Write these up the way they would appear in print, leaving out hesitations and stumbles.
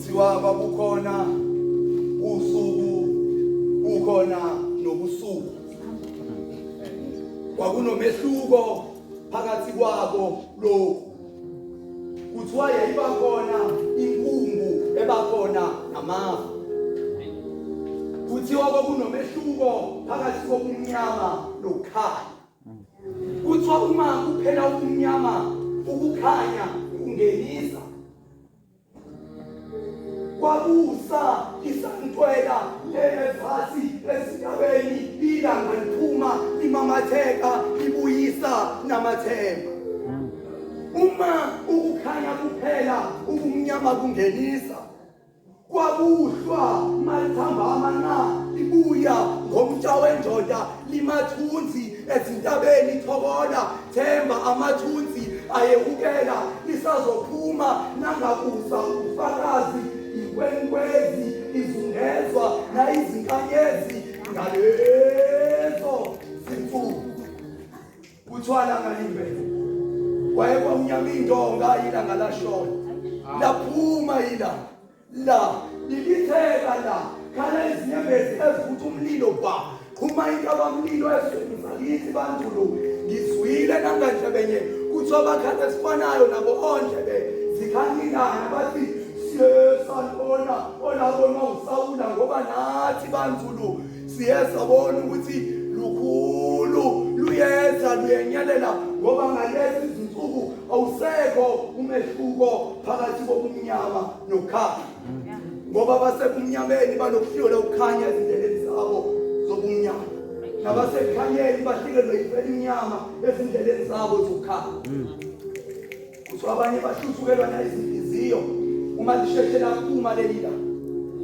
Kuthiwa kwakukhona usuku kukhona nobusuku. Kwakunomehluko phakathi kwabo lokhu. Kuthiwa yayiba khona inkungu ebakhona namafu. Kuthiwa kwakunomehluko phakathi kobumnyama nokukhanya. Kuthiwa uma kuphela ubumnyama ukukhanya kungenisa. Kwakusa isantwela lezasi esigabeni ilanga liphuma limamatheka libuyisa namathemba. Uma ukukhanya kuphela ubumnyama kungenisa. Kwakuhlwa malithambama nxa libuya ngomtsha wendoda limathunzi ezintabeni thokola themba amathunzi ayewukela lisazophuma nangakusa ubufakazi inkwenkwezi izungezwa nayizinkanyezi ngalezo zinsuku. Kuthiwa langa limbe kwaye kwamnyama indonga ilanga lashona laphuma ilanga la lilitheka la khala izinyembezi ezivutha umlilo ba qhuma intabamlilo ezweni zakithi bantulo ngizwile nangandlebenye kuthiwa bakhala esifanayo nabo ondlebe zikhanyilana bathi siyesanibona olabonwa usawula ngoba nathi banzulu siye sabona ukuthi lukhulu luyeza luyenyelela ngoba ngalezi zinsuku awusekho umehluko phakathi kobumnyama nokukhanya ngoba basebumnyameni banokuhlola ukukhanya ezindleleni zabo zobumnyama nabasekukhanyeni bahlikelwe imnyama ezindleleni zabo zokukhanya. Kuthiwa abanye bahluthukelwa nayizinhliziyo uma lisheshe laphuma leli la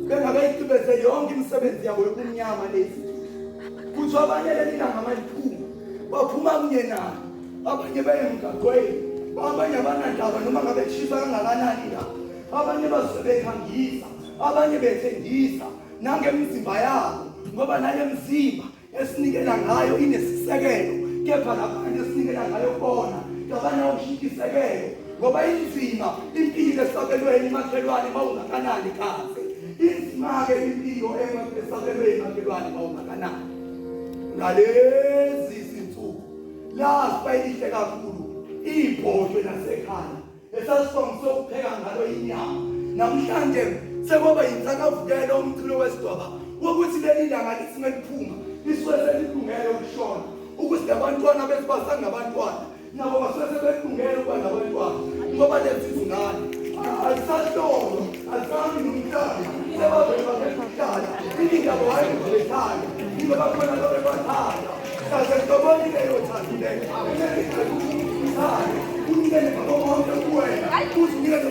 bengakayicibezeli yonke imisebenzi yabo yobumnyama lezi. Kuthiwa abanye leli langa maliphuma baphuma kunye nalo, abanye beye emgaqweni, abanye abanandaba noma ngabe kushisa kangakanani la, abanye basuke bekhangisa, abanye bethengisa nangemizimba yabo ngoba nale mizimba esinikela ngayo inesisekelo kepha labantu esinikela ngayo kubona kabanawo kushintsha isekelo ngoba inzima impilo esabelweni makhelwane mawungakanani kaze inzima-ke impilo esabelweni makhelwane mawungakanani ngalezi zinsuku lafa elihle kakhulu ibhodwe nasekhaya esasifongise ukupheka ngalo inyama namhlanje sekwaba yinsakavukela umculo wesidwaba wokuthi leli langa lithi meliphuma lisuke selilungele ukushona ukuthi labantwana bethu basangabantwana nabo basuke sebelungele ukuba nabantwana ngoba lezi zingane azisahlolwa azihambi nomhlaba sebavele bakhetha ukuhlala iningi yabo hhayi ngibethanda ingoba khona lo bebathanda kaze nhloboni leyo thando leyo unikele ngakho konke kuwena uzinikeze.